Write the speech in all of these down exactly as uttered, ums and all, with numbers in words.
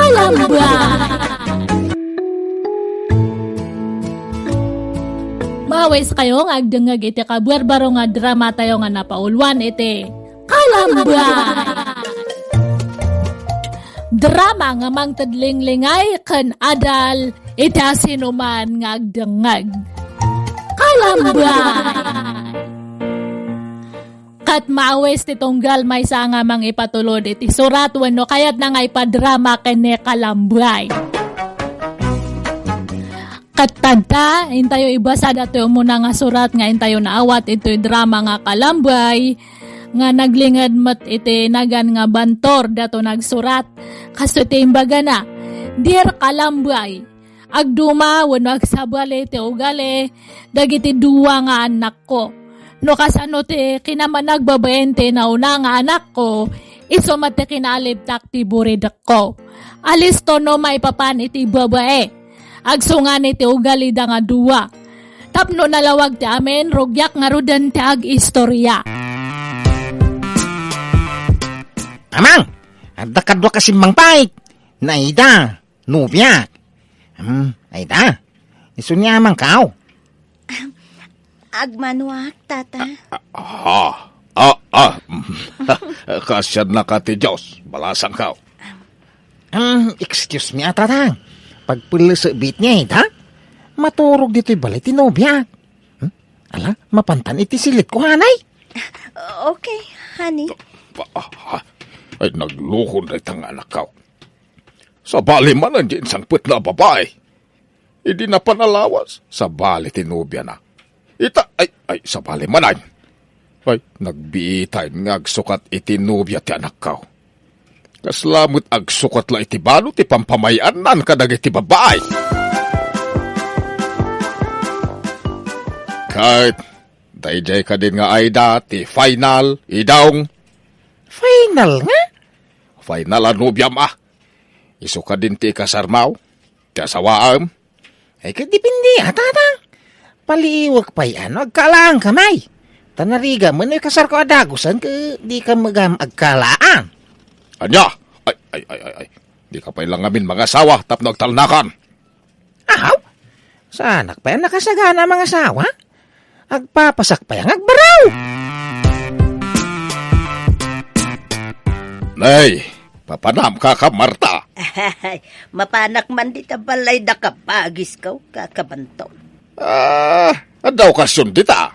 Kalamba. Mawiskayo nga agdengngeg iti kabarbaro nga dramatayo nga napauluan iti Kalamba. Drama nga mangted linglingay ken adal iti asinoman nga agdengngeg. Kalamba. Ket maawis ti tunggal maysa nga mangipatulod iti surat wenno kayatna nga ipadrama ken ni Kalambay. Ket tadta, intayo ibasa datoy umuna nga surat nga intayo naawat itoy drama nga Kalambay, nga naglinged met iti nagan nga Bantor dato nagsurat. Kastoy ti imbagana, "Dear Kalambay, agduma wenno agsabali ti ugali dagiti dua nga annakko. No kasano ti kinamanagbabain ti nauna nga anakko, isu met ti kinaalibtak ti buridekko. Alisto no maipapan iti babai. Agsungani ti ugalida nga dua. Tapno nalawag ti amin, rugiak ngaruden ti agistorya." Amang, adda kadua ka simmangpet. Naida. Nobia. Hmm, ay da. Isu ni amangkaw. Agmanuak, tata. Ah, ah, ah, mm. Kaasiannaka ti Dios, balasangkaw. Hmm, excuse me, a, tata. Pagpellesekbit ni, ay da? Maturog ditoy balay ti nobia. Hmm? Ala, mapantan iti silitko, hanay? Okay, honey. Pa-, ah, ah. Ay, naglukon dayta nga anakkaw. Sabali manen di insangpetna a babai. Idi napan a lawas, sabali ti nobiana. Ita, ay, ay, sabali manen. Ay, nagbiitayen nga agsukat iti nobia ti anakkaw. Kasla met agsukat la iti balo ti pampamay-annan kadagiti babai. Ket daydiay kadin nga Aida ti final, idong. Final nga? Final a nobiam, a. Isu kadin ti ikasarmaw, ti asawaem. Ay, ket depende, a, tata. Paliiwek pay, a, no agkalaangkami. Ta narigamen no ikasarko a dagusen ket dika met gayam agkalaan. Ania? Ay, ay, ay, ay, ay. Dika pay la ngamin mangasawa tapno agtalnakan. Aw? Saanak pay a nakasagana a mangasawa? Agpapasak pay a nga agbaraw. Nay, mapanam, kaka Marta. Ay, mapanak man dita balayda, kabagiskaw, kaka Bantor. Ah, adda okasion dita.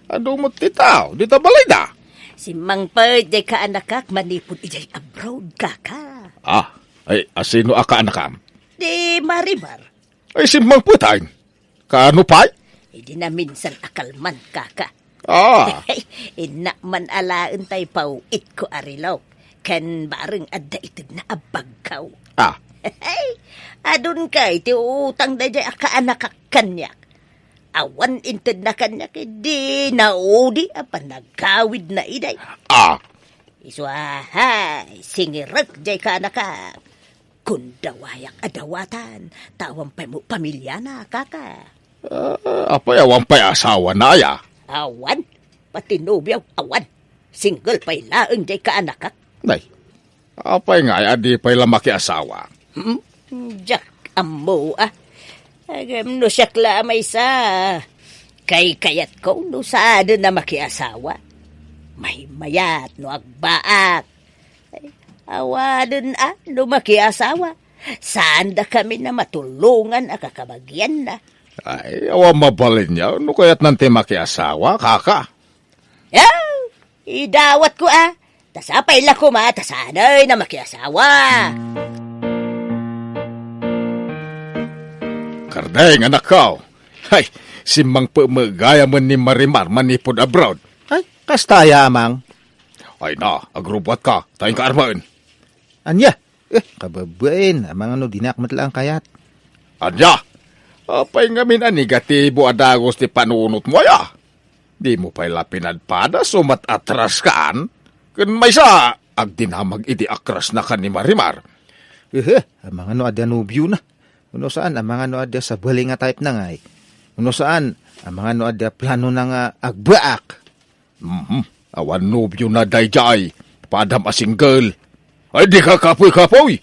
Adu met ti tao dita balayda. Simmangpet diay kaanakak manipud idiay abroad, kaka. Ah, ay, asino a kaanakam? Di Marimar. Ay, simmangpet ay. Kaano pay? Idi naminsan a kalman, kaka. Ah. Innak man alaen tay paw-itko a reloj. Ken bareng adda itedna a bagkaw. Ah. Adun kay ti utang daydiay a kaanakak kaniak. Awan intedna kaniak idi naudi a panagkawidna idiay. Ah. Isu a, hay, singirek diay kaanakak. Kundawayak a dawatan, ta awan pay met pamiliana, kaka. Ah, apay awan pay asawana aya? Awan, pati nobiaw awan. Single pay laeng diay kaanakak. Nay, apay ngay a di pay la makiasawa? Hmm? Diak ammo, a. Ngem no siak la a maysa, kaykayatko no saanen a makiasawa. Maymayat no agbaak. Ay, awanen a no makiasawa. Saandakami a matulongan a kakabagianna. Ay, awan mabalinna no kayatnan ti makiasawa, kaka. Ah, idawatko a. Ta sapay la koma ta saanay a makiasawa. Kardeng, anakko. Hay, simmangpet met gayamen ni Marimar manipud abroad. Ay, kasta aya, amang? Ay na, agrubbuatka, ta inka armen. Ania? Eh, kababain, amangan no dinak met laeng kayat. Ania? Apay ngamin a negatibo a dagus ti panunotmo aya? Dimo pay la pinadpada so mat-atraskaan? Ken maysa, agdinamag idi akrasnakan ni Marimar. Ehe, amangan no adda nobiona. Wenno saan, amangan no adda sabali nga type na ngay. Wenno saan, amangan no adda planona nga agbaak. Mhm. Awan nobiona daydiay. Padam a single. Ay, dika kapuy-kapuy.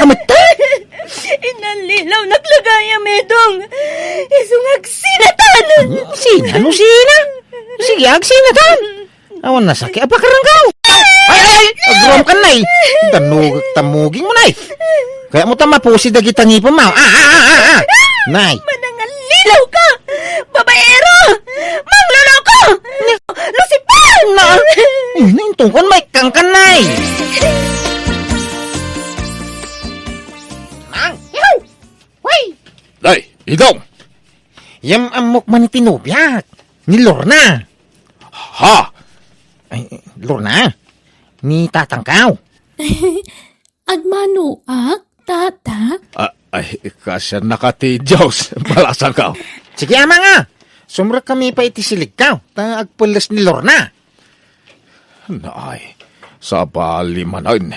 ka met? Inallilawnak la gayam, Edong. Isu nga agsinatan. Sina? No sina? Sige, agsinatan. Awan nasakit a pakarangkaw. Ay, ay, ay! Agruam ka, Nay. Danugek ta muging mo, Nay. Kayatmo ta mapusi dagita ngipem mo. Ah, ah, ah, ah, ah. Nay. Manangallilaw ka! Babaero! Mangloloko! Lucifer! Na, ay, naintungkon, may kangkan, Nay. Mang! Hoy! Day, Idong! Yam ammok man iti nobiak, ni Lorna. Ha? Ay, Lorna, ni tatangkaw. Agmanoak, tata? Ah, ay, kasyan naka ti Diyos, balasangkaw. Sige, ama nga. Sumrek kami pa iti siligkaw, ta agpelles ni Lorna. Naay, sabali manen.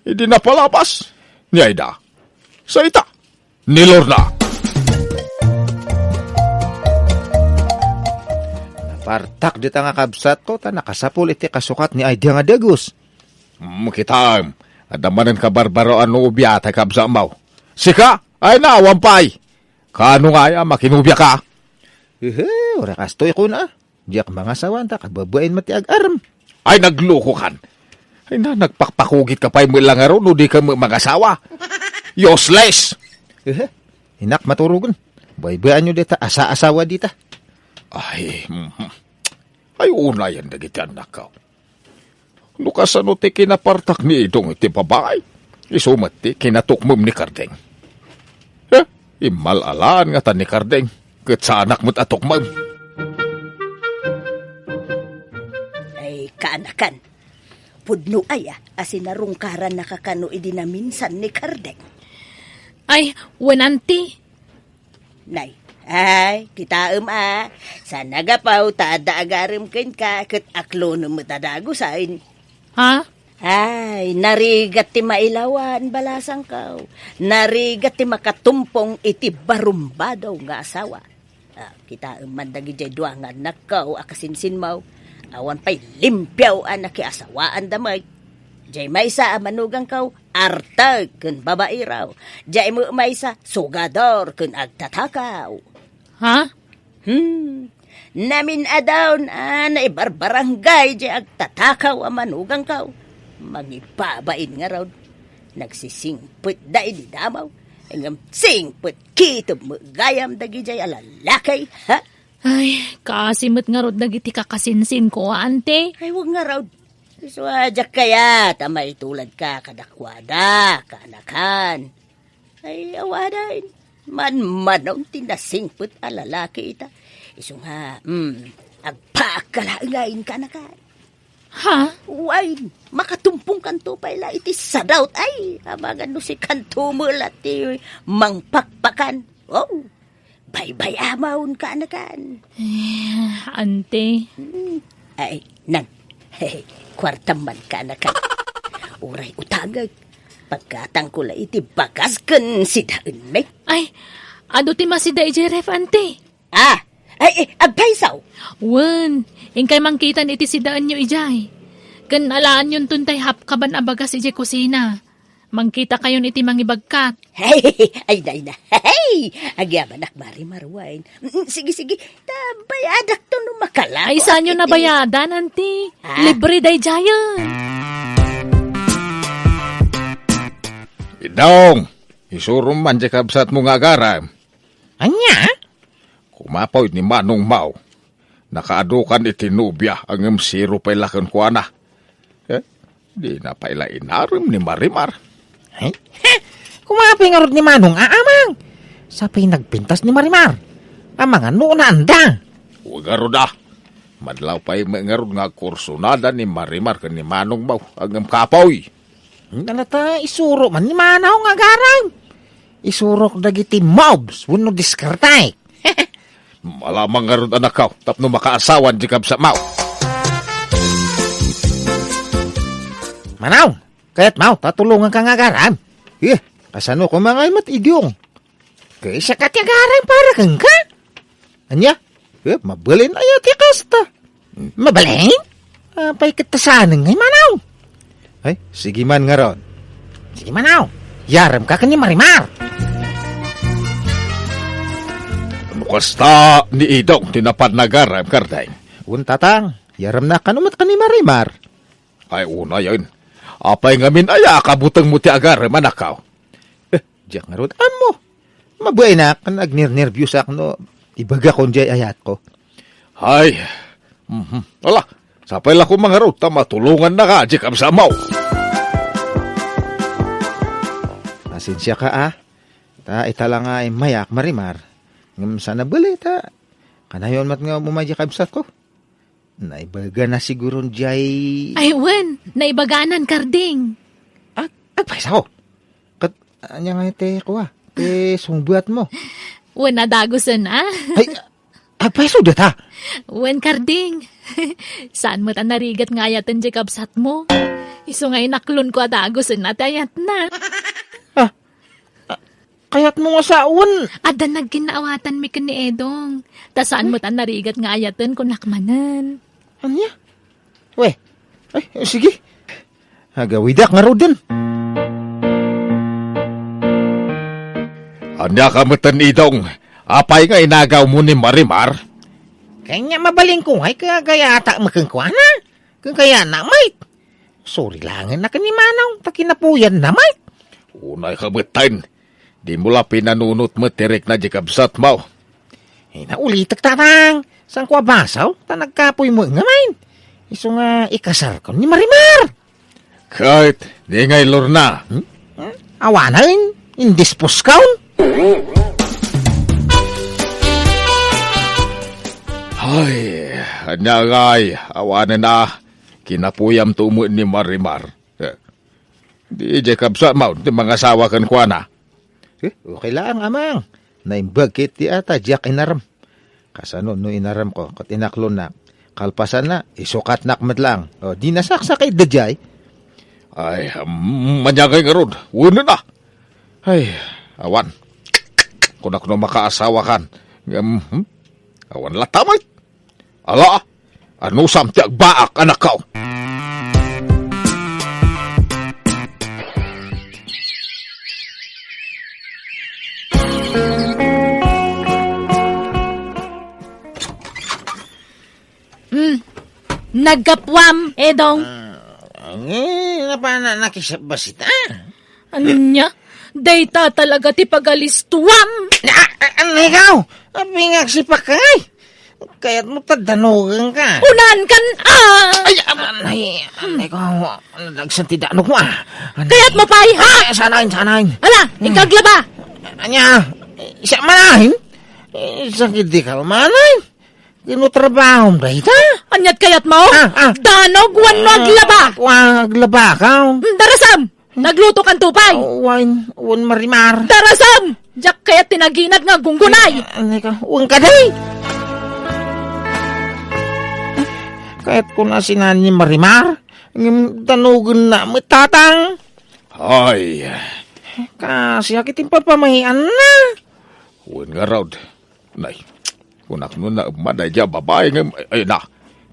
Idi napalabas, ni Aida. Sa ita, ni Lorna. Napartak dita nga kabsatko ta nakasapul iti kasukat ni Aida nga dagus. Mm, kitaem, adda manen kabarbaroan no ubia tay kabsatmo. Sika, ay na, awan pay. Kaano nga ay a makinubiaka? Ehe, ura kastoy kuna. Diak mangasawa, anta kababain met ti agarem. Ay, naglukokan. Ay na, nagpakpakugit ka pay met la ngarud, no di ka met mangasawa. Useless! Ehe, inak maturogen. Baybayanyo dita, asa-asawa dita. Ay, mhm. Ay, unayan dagiti annakko. No kasano ti kinapartak ni Idong iti babai, isu met ti kinatukmem ni Kardeng. Eh, immal-alaan ngata ni Kardeng, ket saanak met a tukmem. Ay, kaanakan. Pudno aya a sinarungkarannaka kano idi naminsan ni Kardeng. Ay, wen, anti. Nay, ay, kitaem a, saan a gapu ta adda agarem kenka ket aklonem met a dagusen. Ha? Ay, narigat ti mailawan, balasangko. Narigat ti makatumpong iti barumbado nga asawa. Ah, kitaem man dagidiay dua nga annakko a kasinsinmo. Awan pay limpio a nakiasawaanda met. Diay maysa a manugangko, arteg ken babaero. Diay met maysa, sugador ken agtatakaw. Ha? Hmm. Namin-adaon a naibarbarangay diay agtatakaw a manugangko. Mangibabain ngarud. Nagsisingpetda idi damo. Ngem singpet kitem met gayam dagidiay a lalaki, ha? Ay, kaasi met ngarud dagiti kakasinsinko, ante. Ay, wen ngarud. Isu a diak kayat a maituladka kadakuada, kaanakan. Ay, awanen. Manmanon ti nasingpet a lalaki ita. Isu nga, mm, agpaakka laeng, kaanakan. Ha? Wen, makatumpongkanto pay la iti sadaot. Ay, amangan no sikanto met la ti mangpakpakan. Oh, baybay-amon, kaanakan. Eh, ante. Hmm. Ay, nan. Kuartam man, kaanakan. Uray utangek. Pagkatangko la iti bagas ken sidaenmi. Ay, adu ti masida idiay ref, ante. Ah, ay, eh, agpayso. Wen, inkay mangkitan iti sidaenyo idiay. Ken alaanyonton tay hapkaban a bagas idiay kusina. Mangkitakayon iti mangibagkat. Ay, ay, nay na. Ay, agyamanak, Marimar, wen. Mm, sige, sige. Ta, bayadakto no makalapo. Ay, saanyo nabayadan, ante? Ah. Libre daydiayen. Idong, isurom man diay kabsatmo nga agarem. Ania? Kumapoy ni Manong Mao. Nakaadukan iti nobia, ngem zero pay la kenkuana. Eh, dina pay la inarem ni Marimar. Eh? Kumapoy ngarud ni Manong, a, amang. Sapay nagpintas ni Marimar. Amangan no unaanda. Wen ngarud, a. Madlaw pay met ngarud nga agkursonada ni Marimar ken ni Manong Mao, ngem kapoy. Ania la ta, isuro man ni Manong nga agarem. Isurok dagiti moves wenno diskarte. Malamang ngarud, anakko, tapno makaasawan diay kabsatmo. Manong, kayatmo ta tulonganka nga agarem? Eh, kasano koma ngay met, Idong? Kayatko ti agarem para kenka. Ania? Eh, mabalin aya ti kasta? Mabalin? Apay ket ta saanen ngay, Manong? Ay, sige man ngarud. Sige, Manong. Yaremka ken ni Marimar. No kasta ni Idong ti napan nga agarem, Kardeng? Wen, Tatang. Yaremnak kano met ken ni Marimar. Ay, unayen. Apay ngamin aya a kabutengmo ti agarem, anakko? Eh, diak ngarud ammo. Mabaenak ken agnernerbiosak no ibagakon diay ayatko. Ay, mhm. Ala, sapay la koma ngarud ta matulongannaka diay kabsatmo. Pasensiaka, a. Ta ita la nga immayak, Marimar. Ngem saan a bali ta kanayon met nga umay diay kabsatko. Naibagana siguron diay... Ay, wen, naibaganan, Karding. Ag-, agpayso. Ket ania nga ti kua, ti sungbatmo? Wen, a dagusen, a? Ay, agpayso dayta. Wen, Karding. Saan met a narigat nga ayaten diay kabsatmo? Isu nga inaklonko a dagusen a ti ayatna. Ah, Kayatmo nga sawen. Adda nagkinaawatanmi ken ni Edong. Ta saan met a narigat nga ayaten, kunak manen. Ania? Wen. Ay, sige. Agawidak ngaruden. Ania ka metten, Idong? Apay nga inagawmo ni Marimar? Kayatna mabalinko ngay kagayata met kenkuana. Ken kayatna met. Surilangenna ken ni Manong ta kinapuyanna met. Unay ka metten. Dimo la pinanunot met ti rikna diay kabsatmo. Ay, naulitek, Tatang. Saanko a basol ta nagkapoy met ngamin. Isu nga ikasarko ni Marimar. Ket, di ngay lorna. Hmm? Hmm? Awanen, indisposkon. Ay, ania ngay, awanen a, kinapuyamto met ni Marimar. Eh, di diay kabsatmo ti mangasawa kenkuana. Eh, okay laeng, Amang. Naimbag ketdi a ta diak inarem. Kasano no inaremko ket inaklonna? Kalpasanna, isukatnak met laeng. O, di nasaksakit daydiay. Ay, mm, ania ngay ngarud. Wenenna. Ay, awan. Kunak no makaasawakan. Ngem, hmm? Awan latta met. Ala, anusam ti agbaak, anakko? Naggapuam, Edong. Ah, eh, napana nakisabas ita? Anya? Dayta talaga ti pagalistuam. Ah, ah, ano ikaw? Apingagsipak ka ngay? Kayat mo tadanogan ka. Unan kan, ah! Ay, ah, anay, anay ko, ano dagsan ti danok mo, ah? Anay. Kayat mo pay, ha? Ay, sanain, sanain. Ala, Hmm. ikaglaba. Anya, siya manahin? Eh, sakit di ka manahin. Kino trabahom dayta? Anyat kayat mo? Ah, ah. Danog wenno Ah, aglaba? Wa, aglaba ka. Hmm, darasam! Nagluto kan tupay! Oh, wen, wen Marimar. Darasam! Diak kayat ti naginat nga gunggunay! Ay, ano ka? Wen ka di! Kayat ko na sinan ni Marimar. Ngem danogen na met tatang. Ay. Kasi akit impapamahian na. Wen ngarud. Nay, kunak no naemmad daydiay a babai ngem, ay, na,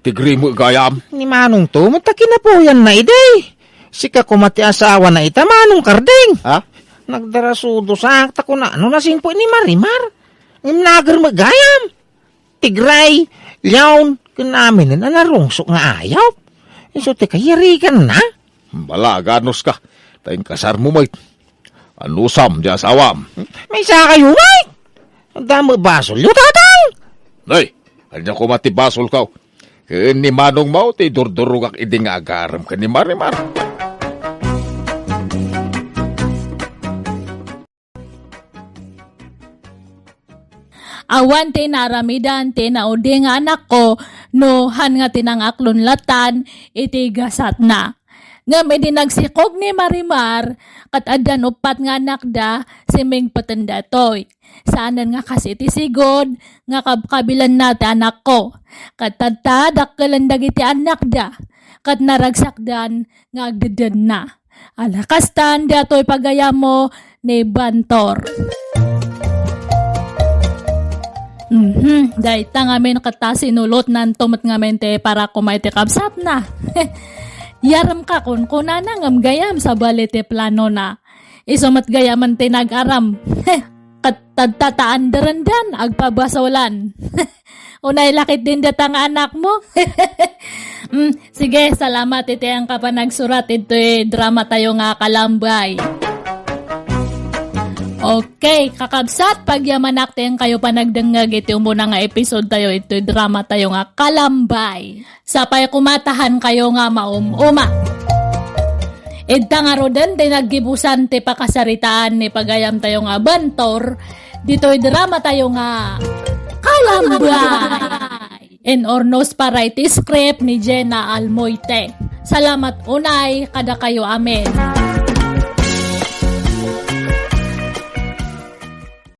tigri met gayam. Ni Manong to, met ta kinapuyanna idi. Sika koma ti asawana ita, Manong Karding. Ha? Nagdarasudosak, ta kunana no nasimpuy ni Marimar. Ngem nager met gayam. Tigray, liaw, ken aminen a narungsot nga ayup. Isu ti kayariganna. Bala, ganos ka. Ta inkasarmo met. Anusam ti asawam? Maysa kayo, Mike? Damo basolyo, tatang? Nay, ania koma ti basolko? Ken ni manongmo ti durdurogak idi nga agarem ken ni Marimar. Awan ti naaramidan ti naudi nga anakko no han nga ti nangaklon latan iti gasatna. Ngem idi nagsikog ni Marimar, ket addan uppat nga anakda, simmingpeten daytoy. Saanen nga kas iti sigud nga kabkabilanna ti anakko. Ket tatta, dakkelen dagiti annakda, ket naragsakdan nga agdeddenna. Ala, kastan, daytoy pagayammo ni Bantor. Mhm, dayta ngamin ket ta sinulotnanto met ngamin ti para koma iti kabsatna. Yarem ka kunkunana ngem gayam sabali ti planona. Isu met gayamen ti nag-aram. Ket tadta ta anderendan, agpabasolan. Unay la ketdin dayta nga anakmo. Mm, sige, salamat iti angka panagsurat itoy drama tayo nga Kalambay. Okay, kakabsat, pagyamanak ti angkayo panagdengngeg iti umuna nga episode tayo itoy drama tayo nga Kalambay. Sapay koma ta han kayo nga maum-uma. Idta ngaruden ti naggibusan ti pakasaritaan ni pagayam tayo nga Bantor, ditoy drama tayo nga Kalambay. In Hornos para iti script ni Jenna Almoite. Salamat unay kadakayo amin.